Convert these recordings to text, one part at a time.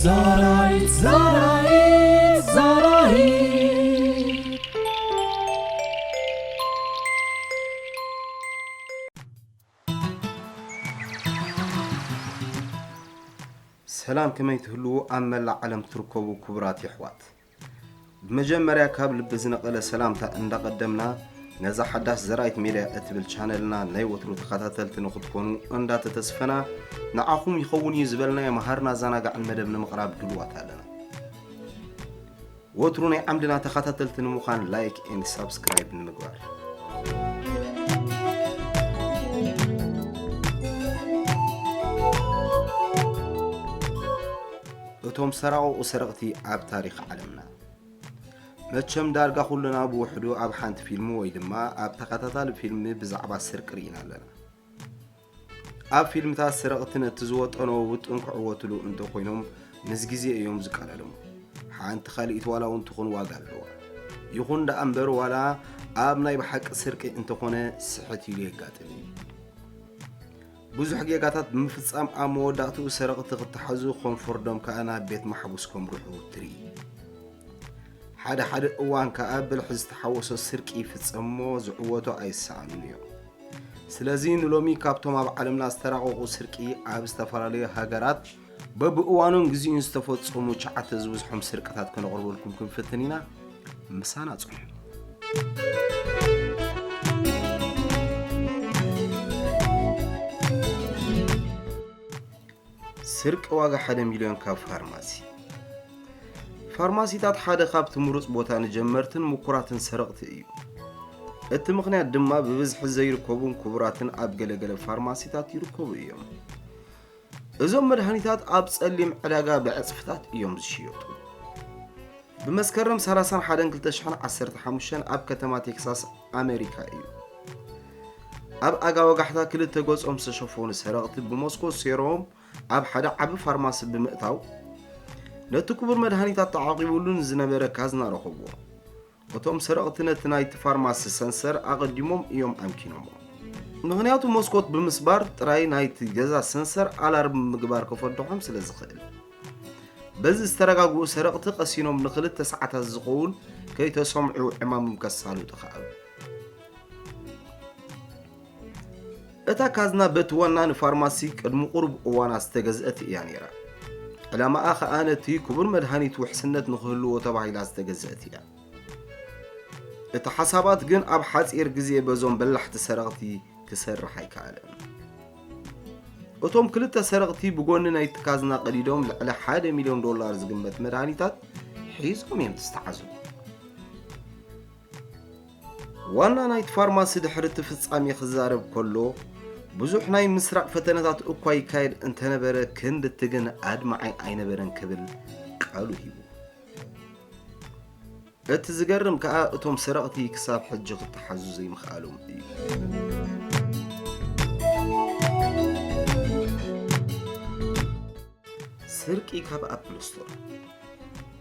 ዛራይት ዛራይት ዛራይት። ሰላም፣ ከመይ ትህልዉ ኣብ መላእ ዓለም ትርከቡ ክቡራት የሕዋት? ብመጀመርያ ካብ ልቢ ዝነቐለ ሰላምታ እንዳቐደምና፣ ነዛ ሓዳስ ዘራይት ሜድያ እትብል ቻነልና ናይ ወትሩ ተኸታተልቲ ንኽትኮኑ እንዳተተስፈና፣ ንዓኹም ይኸውን እዩ ዝበልናዮ መሃርን ኣዘናጋዕን መደብ ንምቕራብ ድልዋት ኣለና። ወትሩ ናይ ዓምድና ተኸታተልቲ ንምዃን ላይክ ኤንድ ሳብስክራይብ ንምግባር። እቶም ሰራቕቑ ሰረቕቲ ኣብ ታሪኽ ዓለምና። መቸም ዳርጋ ኩልና ብውሕዱ ኣብ ሓንቲ ፊልም ወይ ድማ ኣብ ተኸታታሊ ፊልም ብዛዕባ ስርቂ ርኢና ኣለና። ኣብ ፊልምታት ሰረቕቲ ነቲ ዝወጠንዎ ውጥን ክዕወትሉ እንተኾይኖም ምስ ግዜ እዮም ዝቀዳደሙ። ሓንቲ ካልኢት ዋላ እውን ትኹን ዋጋ ኣለዋ። ይኹን ደኣ እምበር ዋላ ኣብ ናይ ብሓቂ ስርቂ እንተኾነ ስሕት ኢሉ የጋጥም እዩ። ብዙሕ ጌጋታት ብምፍጻም ኣብ መወዳእትኡ ሰረቕቲ ክተሓዙ ከም ፍርዶም ከኣ ናብ ቤት ማሕቡስ ከምርሑ ትርኢ። ሓደ ሓደ እዋን ከኣ ብልሒ ዝተሓወሶ ስርቂ ይፍጸም እሞ ዝዕወቶ ኣይሰኣኑን እዮም። ስለዚ ንሎሚ ካብቶም ኣብ ዓለምና ዝተራቐቑ ስርቂ ኣብ ዝተፈላለዩ ሃገራት በብእዋኑን ግዚኡን ዝተፈጸሙ ትሽዓተ ዝበዝሖም ስርቅታት ከነቕርበልኩም ክንፍትን ኢና። ምሳና ጽንሑ። ስርቂ ዋጋ ሓደ ሚልዮን ካብ ፋርማሲ። ፋርማሲታት ሓደ ካብቲ ምሩጽ ቦታ ንጀመርትን ምኩራትን ሰረቕቲ እዩ። እቲ ምኽንያት ድማ ብብዝሒ ዘይርከቡን ክቡራትን ኣብ ገለገለ ፋርማሲታት ይርከቡ እዮም። እዞም መድሃኒታት ኣብ ጸሊም ዕዳጋ ብዕጽፍታት እዮም ዝሽየጡ። ብመስከረም ሰላሳን ሓደን ክልተ ሽሕን ዓሰርተ ሓሙሽተን ኣብ ከተማ ቴክሳስ ኣሜሪካ እዩ። ኣብ ኣጋ ወጋሕታ ክልተ ገጾም ዝተሸፈኑ ሰረቕቲ ብመስኮት ሴሮም ኣብ ሓደ ዓቢ ፋርማሲ ብምእታው ነቲ ክቡር መድሃኒታት ተዓቂቡሉ ንዝነበረ ካዝና ረኸብዎ። እቶም ሰረቕቲ ነቲ ናይቲ ፋርማሲ ሰንሰር ኣቐዲሞም እዮም ኣምኪኖሞ። ምኽንያቱ መስኮት ብምስባር ጥራይ ናይቲ ገዛ ሰንሰር ኣላርም ምግባር ከፈድሖም ስለ ዝኽእል። በዚ ዝተረጋግኡ ሰረቕቲ ቀሲኖም ንኽልተ ሰዓታት ዝኸውን ከይተሰምዑ ዕማሞም ከሳልጡ ከኣሉ። እታ ካዝና በቲ ዋና ንፋርማሲ ቅድሚ ቁሩብ እዋናት ዝተገዝአት እያ ነይራ። ዕላማኣ ኸኣ ነቲ ክቡር መድሃኒት ውሕስነት ንኽህልዎ ተባሂላ ዝተገዝአት እያ። እቲ ሓሳባት ግን ኣብ ሓጺር ግዜ በዞም በላሕቲ ሰረቕቲ ክሰርሕ ኣይከኣለን። እቶም ክልተ ሰረቕቲ ብጎኒ ናይቲ ካዝና ቀዲዶም ልዕሊ ሓደ ሚልዮን ዶላር ዝግመት መድሃኒታት ሒዞም እዮም ዝተሓዙ። ዋና ናይቲ ፋርማሲ ድሕሪ እቲ ፍጻሜ ክዛረብ ከሎ፣ ብዙሕ ናይ ምስራቕ ፈተነታት እኳ ይካየድ እንተነበረ፣ ክንድቲ ግን ኣድማዒ ኣይነበረን ክብል ቃሉ ሂቡ። እቲ ዝገርም ከኣ እቶም ሰረቕቲ ክሳብ ሕጂ ክተሓዙ ዘይምኽኣሎም እዩ። ስርቂ ካብ ኣፕል ስቶር።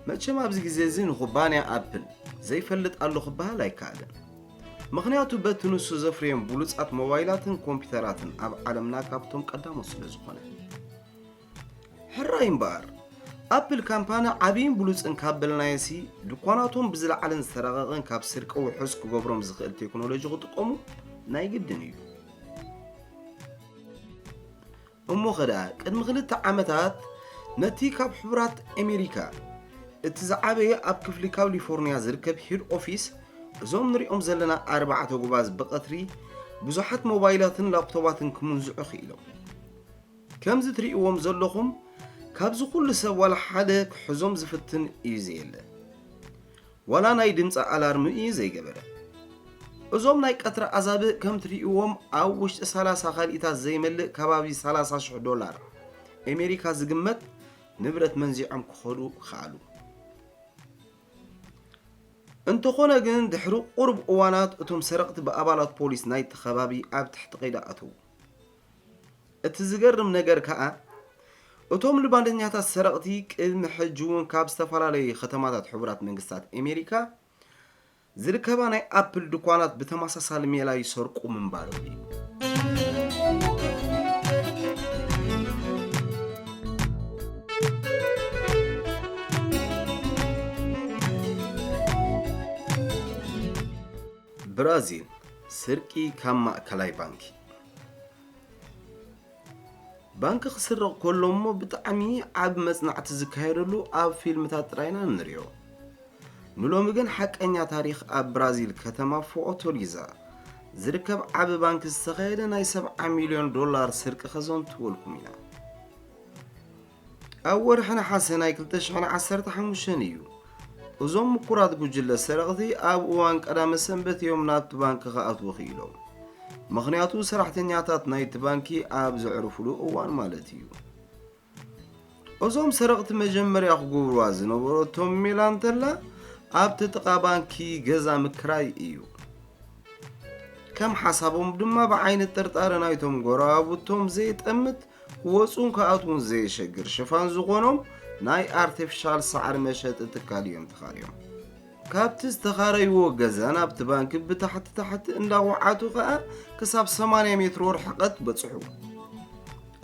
መቸም ኣብዚ ግዜ እዚ ንኩባንያ ኣፕል ዘይፈልጥ ኣሎ ክበሃል ኣይከኣልን። ምኽንያቱ በቲ ንሱ ዘፍርዮም ብሉጻት ሞባይላትን ኮምፒተራትን ኣብ ዓለምና ካብቶም ቀዳሞት ስለ ዝኾነ። ሕራይ እምበኣር፣ ኣፕል ካምፓኒ ዓብይን ብሉጽን ካብ በልናዮሲ፣ ድኳናቶም ብዝለዓለን ዝተራቐቐን ካብ ስርቂ ውሑስ ክገብሮም ዝኽእል ቴክኖሎጂ ክጥቀሙ ናይ ግድን እዩ። እሞ ኸ ደኣ፣ ቅድሚ ክልተ ዓመታት ነቲ ካብ ሕቡራት ኣሜሪካ እቲ ዝዓበየ ኣብ ክፍሊ ካሊፎርኒያ ዝርከብ ሄድ ኦፊስ፣ እዞም ንሪኦም ዘለና ኣርባዕተ ጎባዝ ብቐትሪ ብዙሓት ሞባይላትን ላፕቶባትን ክምንዝዑ ክኢሎም። ከምዚ ትርእይዎም ዘለኹም፣ ካብዚ ኩሉ ሰብ ዋላ ሓደ ክሕዞም ዝፍትን እዩ ዘየለ። ዋላ ናይ ድምፂ ኣላርም እዩ ዘይገበረ። እዞም ናይ ቀትሪ ኣዛብእ ከም ትርእይዎም ኣብ ውሽጢ ሰላሳ ካልኢታት ዘይመልእ ከባቢ ሰላሳ ሽሕ ዶላር ኣሜሪካ ዝግመት ንብረት መንዚዖም ክኸዱ ከኣሉ። እንተኾነ ግን ድሕሪ ቁሩብ እዋናት እቶም ሰረቕቲ ብኣባላት ፖሊስ ናይቲ ከባቢ ኣብ ትሕቲ ቀይዲ ኣተዉ። እቲ ዝገርም ነገር ከኣ እቶም ልማደኛታት ሰረቕቲ ቅድሚ ሕጂ እውን ካብ ዝተፈላለዩ ከተማታት ሕቡራት መንግስታት ኣሜሪካ ዝርከባ ናይ ኣፕል ድኳናት ብተመሳሳሊ ሜላ ይሰርቁ ምንባሮም እዩ። ብራዚል፣ ስርቂ ካብ ማእከላይ ባንኪ። ባንኪ ክስረቕ ከሎ እሞ ብጣዕሚ ዓቢ መጽናዕቲ ዝካየደሉ ኣብ ፊልምታት ጥራይ ኢና እንሪኦ። ንሎሚ ግን ሓቀኛ ታሪኽ ኣብ ብራዚል ከተማ ፎርቶሊዛ ዝርከብ ዓቢ ባንኪ ዝተኻየደ ናይ ሰብዓ ሚልዮን ዶላር ስርቂ ከዘንትወልኩም ኢና። ኣብ ወርሒ ነሓሰ ናይ ክልተ ሽሕን ዓሰርተ ሓሙሽተን እዩ። እዞም ምኩራት ጉጅለ ሰረቕቲ ኣብ እዋን ቀዳመ ሰንበት እዮም ናብቲ ባንኪ ክኣትዉ ክኢሎም። ምኽንያቱ ሰራሕተኛታት ናይቲ ባንኪ ኣብ ዘዕርፉሉ እዋን ማለት እዩ። እዞም ሰረቕቲ መጀመርያ ክገብርዋ ዝነበሮ ቶም ሜላ እንተላ ኣብቲ ጥቓ ባንኪ ገዛ ምክራይ እዩ። ከም ሓሳቦም ድማ ብዓይኒ ጥርጣረ ናይቶም ጎረባብቶም ዘየጠምት ክወፁን ክኣትዉን ዘየሸግር ሽፋን ዝኾኖም ናይ ኣርቲፊሻል ሳዕሪ መሸጢ ትካል እዮም ተኻርዮም። ካብቲ ዝተኻረይዎ ገዛ ናብቲ ባንኪ ብታሕቲ ታሕቲ እንዳወዓቱ ከኣ ክሳብ ሰማንያ ሜትሮ ርሕቐት በጽሑ።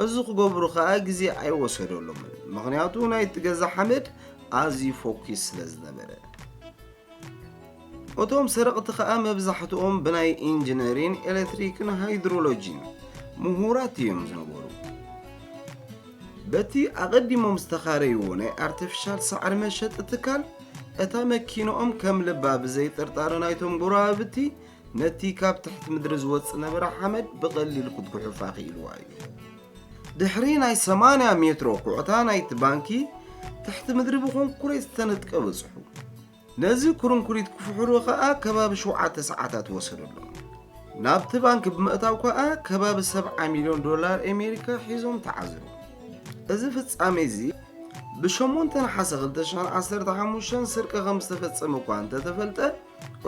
እዚ ክገብሩ ከኣ ግዜ ኣይወሰደሎምን፣ ምኽንያቱ ናይቲ ገዛ ሓመድ ኣዝዩ ፈኲስ ስለ ዝነበረ። እቶም ሰረቕቲ ከኣ መብዛሕትኦም ብናይ ኢንጂነሪን፣ ኤሌክትሪክን ሃይድሮሎጂን ምሁራት እዮም ዝነበሩ። በቲ ኣቐዲሞም ዝተኻረይዎ ናይ ኣርቲፊሻል ሳዕሪ መሸጢ ትካል፣ እታ መኪንኦም ከም ልባ ብዘይ ጥርጣረ ናይቶም ጎረባብቲ ነቲ ካብ ትሕቲ ምድሪ ዝወጽእ ነበረ ሓመድ ብቐሊሉ ክትጉሕፋ ክኢልዋ እዩ። ድሕሪ ናይ ሰማንያ ሜትሮ ኩዕታ ናይቲ ባንኪ ትሕቲ ምድሪ ብኮንኩሪት ዝተነጥቀ በጽሑ። ነዚ ኩርንኩሪት ክፍሕሩ ከኣ ከባቢ ሸውዓተ ሰዓታት ወሰደሎም። ናብቲ ባንኪ ብምእታው ከኣ ከባቢ ሰብዓ ሚልዮን ዶላር ኣሜሪካ ሒዞም ተዓዝሩ። እዚ ፍጻሜ እዚ ብሸሞንተ ነሓሰ ክልተ ሽሕን ዓሰርተ ሓሙሽተን ስርቂ ከም ዝተፈጸመ እኳ እንተተፈልጠ፣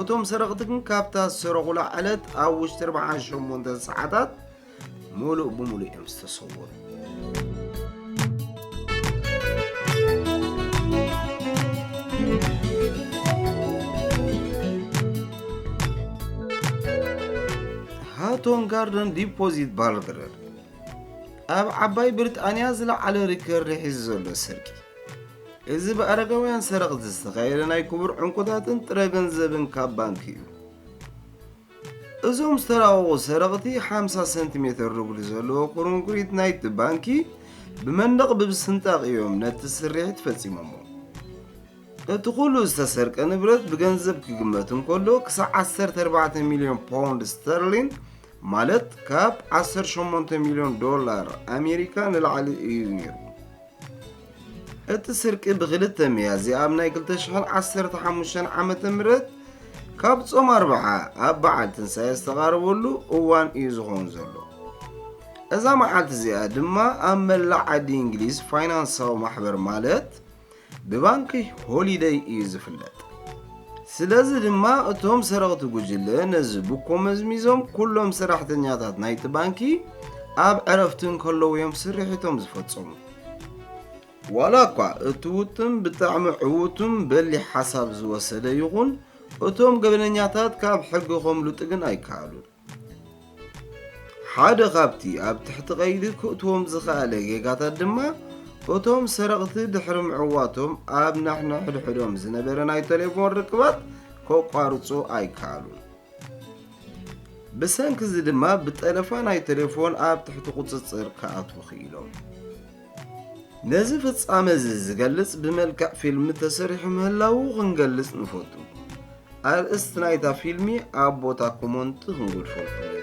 እቶም ሰረቕቲ ግን ካብታ ዝሰረቑላ ዕለት ኣብ ውሽጢ ኣርብዓን ሸሞንተን ሰዓታት ምሉእ ብምሉእ እዮም ዝተሰወሩ። ሃቶን ጋርደን ዲፖዚት ባርደረር ኣብ ዓባይ ብሪጣንያ ዝለዓለ ሪከርድ ሒዙ ዘሎ ስርቂ። እዚ ብኣረጋውያን ሰረቕቲ ዝተኻየደ ናይ ክቡር ዕንቁታትን ጥረ ገንዘብን ካብ ባንክ እዩ። እዞም ዝተራቐቑ ሰረቕቲ ሓምሳ ሰንቲሜትር ርጉዲ ዘለዎ ኩርንኩሪት ናይቲ ባንኪ ብመንደቕ ብምስንጣቕ እዮም ነቲ ስርሒት ፈጺሞሞ። እቲ ኩሉ ዝተሰርቀ ንብረት ብገንዘብ ክግመት እንከሎ ክሳዕ ዓሰርተ ኣርባዕተ ሚልዮን ፓውንድ ስተርሊን፣ ማለት ካብ ዓሰርተ ሸሞንተ ሚልዮን ዶላር ኣሜሪካ ንላዕሊ እዩ ነይሩ። እቲ ስርቂ ብክልተ ሚያዝያ ኣብ ናይ ክልተ ሽሕን ዓሰርተ ሓሙሽተን ዓመተ ምህረት ካብ ጾም ኣርብዓ ኣብ በዓል ትንሳኤ ዝተቓረበሉ እዋን እዩ ዝኸውን ዘሎ። እዛ መዓልቲ እዚኣ ድማ ኣብ መላእ ዓዲ እንግሊዝ ፋይናንሳዊ ማሕበር ማለት ብባንኪ ሆሊደይ እዩ ዝፍለጥ። ስለዚ ድማ እቶም ሰረቕቲ ጉጅለ ነዚ ብኮ መዝሚዞም ኩሎም ሰራሕተኛታት ናይቲ ባንኪ ኣብ ዕረፍቲ እንከለዉ እዮም ስርሒቶም ዝፈጸሙ። ዋላ እኳ እቲ ውጥን ብጣዕሚ ዕዉትን በሊሕ ሓሳብ ዝወሰደ ይኹን፣ እቶም ገበነኛታት ካብ ሕጊ ከምልጡ ግን ኣይከኣሉን። ሓደ ካብቲ ኣብ ትሕቲ ቀይዲ ክእትዎም ዝኸኣለ ጌጋታት ድማ፣ እቶም ሰረቕቲ ድሕሪ ምዕዋቶም ኣብ ነሕንሕድሕዶም ዝነበረ ናይ ቴሌፎን ርክባት ከቋርጹ ኣይከኣሉን። ብሰንኪ እዚ ድማ ብጠለፋ ናይ ቴሌፎን ኣብ ትሕቲ ቁጽጽር ክኣትዉ ክኢሎም። ነዚ ፍጻመ እዚ ዝገልጽ ብመልክዕ ፊልም ተሰሪሑ ምህላዉ ክንገልጽ ንፈቱ። ኣርእስቲ ናይታ ፊልሚ ኣብ ቦታ ኮመንት ክንገድፈልኩም ኢና።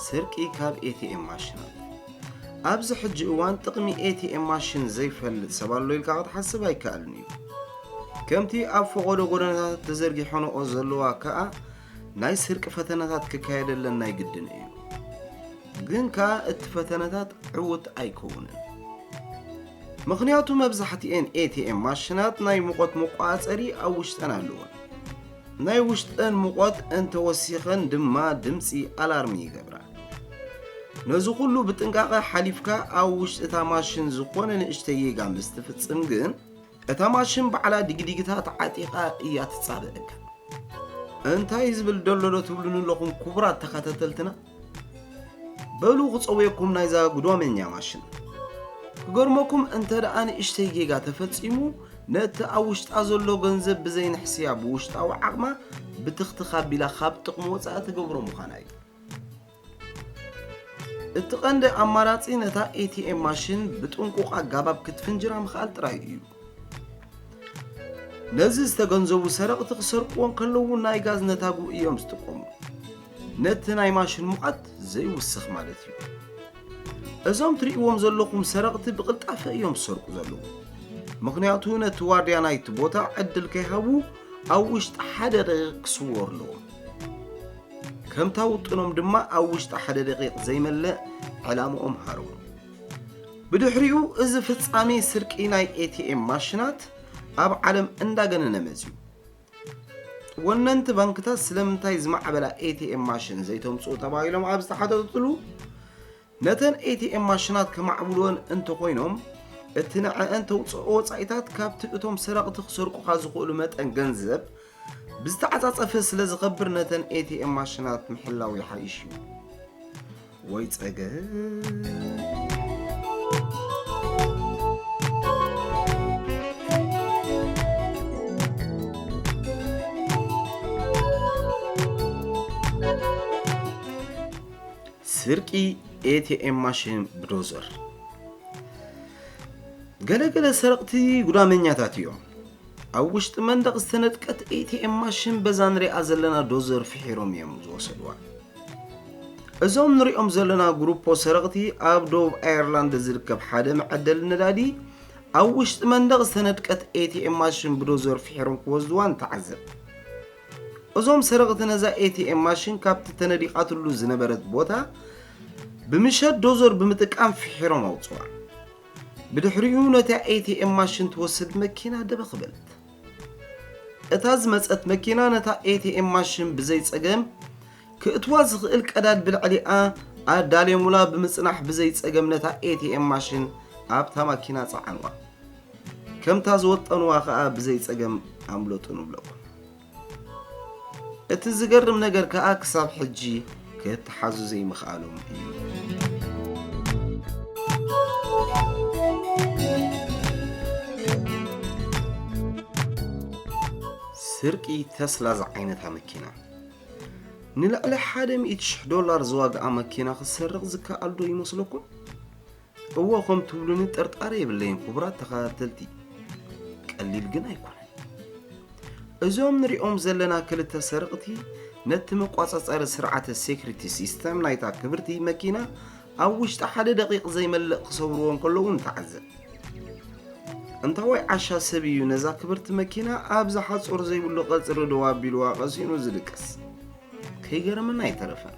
ስርቂ ካብ ኤ ቲ ኤም ማሽናት። ኣብዚ ሕጂ እዋን ጥቕሚ ኤ ቲ ኤም ማሽን ዘይፈልጥ ሰብ ኣሎ ኢልካ ክትሓስብ ኣይከኣልን እዩ። ከምቲ ኣብ ፈቐዶ ጎደናታት ተዘርጊሐንኦ ዘለዋ ከኣ ናይ ስርቂ ፈተነታት ክካየደለን ናይ ግድን እዩ። ግን ከኣ እቲ ፈተነታት ዕዉት ኣይከውንን። ምኽንያቱ መብዛሕትኤን ኤ ቲ ኤም ማሽናት ናይ ሙቐት መቆጻጸሪ ኣብ ውሽጠን ኣለወን። ናይ ውሽጠን ሙቐት እንተወሲኸን ድማ ድምጺ ኣላርሚ ይገብራ። ነዚ ኩሉ ብጥንቃቐ ሓሊፍካ ኣብ ውሽጢ እታ ማሽን ዝኾነ ንእሽተይ ጌጋ ምስ ትፍጽም ግን፣ እታ ማሽን ባዕላ ዲግዲግታ ተዓጢቓ እያ ትጻበኣካ። እንታይ ዝብል ደሎ ዶ ትብሉኒ ኣለኹም ክቡራት ተኸታተልትና? በሉ ክጸውየኩም ናይዛ ጉዳመኛ ማሽን። ክገርመኩም እንተ ደኣ ንእሽተይ ጌጋ ተፈጺሙ፣ ነቲ ኣብ ውሽጣ ዘሎ ገንዘብ ብዘይንሕስያ ብውሽጣዊ ዓቕማ ብትኽትኽ ኣቢላ ካብ ጥቕሚ ወጻኢ ትገብሮ ምዃና እዩ። እቲ ቀንዲ ኣማራጺ ነታ ኤ ቲ ኤም ማሽን ብጥንቁቕ ኣጋባብ ክትፍንጅራ ምኽኣል ጥራይ እዩ። ነዚ ዝተገንዘቡ ሰረቕቲ ክሰርቅዎ እንከለዉ ናይ ጋዝ ነታጉ እዮም ዝጥቀሙ። ነቲ ናይ ማሽን ሙቐት ዘይውስኽ ማለት እዩ። እዞም ትርእይዎም ዘለኹም ሰረቕቲ ብቕልጣፈ እዮም ዝሰርቁ ዘለዉ። ምኽንያቱ ነቲ ዋርድያ ናይቲ ቦታ ዕድል ከይሃቡ ኣብ ውሽጢ ሓደ ደቂቕ ክስወሩ ኣለዎም። ከምታ ውጥኖም ድማ ኣብ ውሽጢ ሓደ ደቂቕ ዘይመልእ ዕላምኦም ሃረሙ። ብድሕሪኡ እዚ ፍጻሜ ስርቂ ናይ ኤ ቲ ኤም ማሽናት ኣብ ዓለም እንዳገነነ መጺኡ። ወነንቲ ባንክታት ስለምንታይ ዝማዕበላ ኤ ቲ ኤም ማሽን ዘይተምጽኡ ተባሂሎም ኣብ ዝተሓተትሉ፣ ነተን ኤ ቲ ኤም ማሽናት ከማዕብልወን እንተኾይኖም፣ እቲ ንዐአን ተውፅኦ ወፃኢታት ካብቲ እቶም ሰረቕቲ ክሰርቁኻ ዝኽእሉ መጠን ገንዘብ ብዝተዓፃፀፈ ስለ ዝኸብር ነተን ኤ ቲ ኤም ማሽናት ምሕላው ይሓይሽ እዩ። ወይ ጸገም። ስርቂ ኤ ቲ ኤም ማሽን ብዶዘር። ገለገለ ሰረቕቲ ጉዳመኛታት እዮም። ኣብ ውሽጢ መንደቕ ዝተነድቀት ኤ ቲ ኤም ማሽን በዛ ንሪኣ ዘለና ዶዘር ፍሒሮም እዮም ዝወሰድዋ። እዞም ንሪኦም ዘለና ግሩፖ ሰረቕቲ ኣብ ደቡብ ኣየርላንድ ዝርከብ ሓደ መዐደሊ ነዳዲ ኣብ ውሽጢ መንደቕ ዝተነድቀት ኤ ቲ ኤም ማሽን ብዶዘር ፍሒሮም ክወስድዋ ንተዓዘብ። እዞም ሰረቕቲ ነዛ ኤ ቲ ኤም ማሽን ካብቲ ተነዲቓትሉ ዝነበረት ቦታ ብምሸት ዶዘር ብምጥቃም ፍሒሮም ኣውፅዋ። ብድሕሪኡ ነታ ኤ ቲ ኤም ማሽን ትወስድ መኪና ደበኽ በለት። እታ ዝመጸት መኪና ነታ ኤ ቲ ኤም ማሽን ብዘይ ጸገም ክእትዋ ዝኽእል ቀዳድ ብልዕሊኣ ኣዳልዮሙላ ብምጽናሕ ብዘይ ጸገም ነታ ኤ ቲ ኤም ማሽን ኣብታ ማኪና ጸዓንዋ። ከምታ ዝወጠንዋ ኸኣ ብዘይ ጸገም ኣምለጡ ንብለኩም። እቲ ዝገርም ነገር ከኣ ክሳብ ሕጂ ክተሓዙ ዘይምኽኣሎም እዩ። ስርቂ ተስላ ዝዓይነታ መኪና። ንልዕሊ ሓደ ሚእቲ ሽሕ ዶላር ዝዋግኣ መኪና ክትሰርቕ ዝከኣል ዶ ይመስለኩም? እወ፣ ከም ትብሉኒ ጥርጣረ የብለይን ክቡራት ተኸታተልቲ። ቀሊል ግን ኣይኮነን። እዞም ንሪኦም ዘለና ክልተ ሰረቕቲ ነቲ መቋጻጸሪ ስርዓተ ሴኩሪቲ ሲስተም ናይታ ክብርቲ መኪና ኣብ ውሽጢ ሓደ ደቂቕ ዘይመልእ ክሰብርዎ እንከለዉ ንተዓዘብ። እንታዋይ ዓሻ ሰብ እዩ ነዛ ክብርቲ መኪና ኣብዚ ሓጹር ዘይብሉ ቀጽሪ ደው ኣቢልዋ ቀሲኑ ዝድቅስ? ከይገረመና ኣይተረፈን።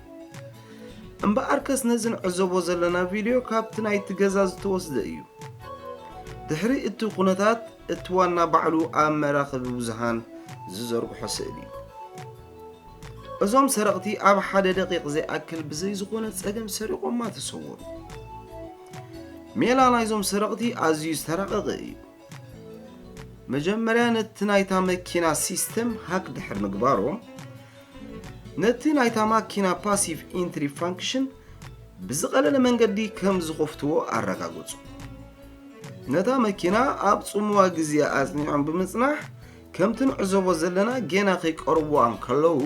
እምበኣርከስ ነዚ ንዕዘቦ ዘለና ቪድዮ ካብቲ ናይቲ ገዛ ዝተወስደ እዩ። ድሕሪ እቲ ኩነታት እቲ ዋና ባዕሉ ኣብ መራኸቢ ብዙሃን ዝዘርግሖ ስእሊ እዩ። እዞም ሰረቕቲ ኣብ ሓደ ደቂቕ ዘይኣክል ብዘይ ዝኾነ ጸገም ሰሪቖማ ተሰወሩ። ሜላ ናይዞም ሰረቕቲ ኣዝዩ ዝተራቐቐ እዩ። መጀመርያ ነቲ ናይታ መኪና ሲስተም ሃክ ድሕሪ ምግባሮም፣ ነቲ ናይታ ማኪና ፓሲቭ ኢንትሪ ፋንክሽን ብዝቐለለ መንገዲ ከም ዝኸፍትዎ ኣረጋገጹ። ነታ መኪና ኣብ ጽምዋ ግዜ ኣጽኒዖም ብምጽናሕ፣ ከምቲ ንዕዘቦ ዘለና ጌና ከይቀርብዋ እንከለዉ፣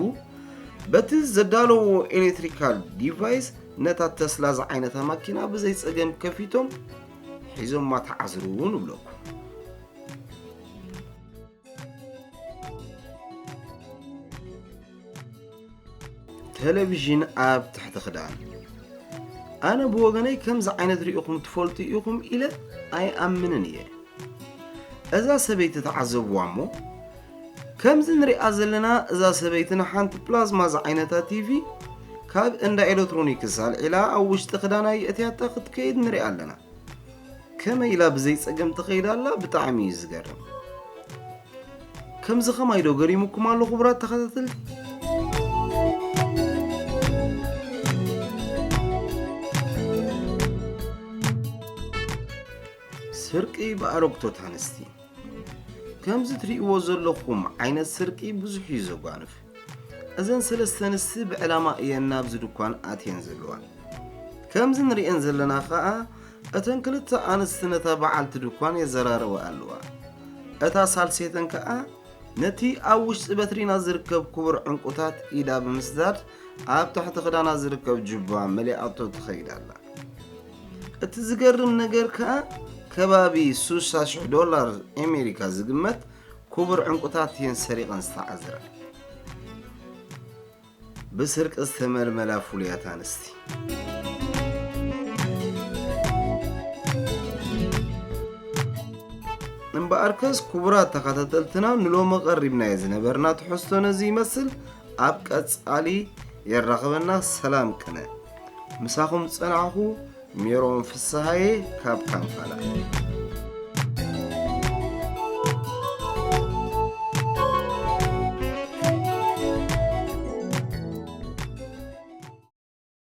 በቲ ዘዳለዎ ኤሌክትሪካል ዲቫይስ ነታ ተስላ ዝዓይነታ ማኪና ብዘይ ጸገም ከፊቶም ሒዞማ ተዓዝሩ ንብለኩም። ቴሌቪዥን ኣብ ትሕቲ ክዳን። ኣነ ብወገነይ ከምዚ ዓይነት ርኢኹም ትፈልጡ ኢኹም ኢለ ኣይኣምንን እየ። እዛ ሰበይቲ ተዓዘብዋ እሞ፣ ከምዚ ንሪኣ ዘለና እዛ ሰበይቲ ንሓንቲ ፕላዝማ ዝዓይነታ ቲቪ ካብ እንዳ ኤሌክትሮኒክስ ኣልዒላ ኣብ ውሽጢ ክዳና የእትያታ ክትከይድ ንሪኣ ኣለና። ከመይ ኢላ ብዘይ ጸገም ትኸይድ ኣላ? ብጣዕሚ እዩ ዝገርም። ከምዚ ኸማይ ዶ ገሪሙኩም ኣሎ ክቡራት ተኸታተልቲ? ስርቂ ብኣረግቶት ኣንስቲ። ከምዚ ትርእይዎ ዘለኹም ዓይነት ስርቂ ብዙሕ እዩ ዘጓንፍ። እዘን ሰለስተ ኣንስቲ ብዕላማ እየን ናብዚ ድኳን ኣትየን ዘለዋ። ከምዚ ንርእየን ዘለና ኸኣ፣ እተን ክልተ ኣንስቲ ነታ በዓልቲ ድኳን የዘራርባ ኣለዋ። እታ ሳልሰይተን ከኣ ነቲ ኣብ ውሽጢ በትሪና ዝርከብ ክቡር ዕንቁታት ኢዳ ብምስዳድ፣ ኣብ ትሕቲ ክዳና ዝርከብ ጁባ መሊኣቶ ትኸይድ ኣላ። እቲ ዝገርም ነገር ከኣ፣ ከባቢ ስሳ ሽሕ ዶላር ኣሜሪካ ዝግመት ክቡር ዕንቁታት እየን ሰሪቐን ዝተዓዝራ። ብስርቂ ዝተመልመላ ፍሉያት ኣንስቲ። እምበኣርከስ ክቡራት ተኸታተልትና፣ ንሎሚ ቀሪብናዮ ዝነበርና ትሕዝቶ ነዚ ይመስል። ኣብ ቀጻሊ የራኽበና። ሰላም ቅነ። ምሳኹም ጸናሕኹ፣ ሜሮን ፍስሃየ ካብ ካምፓላ።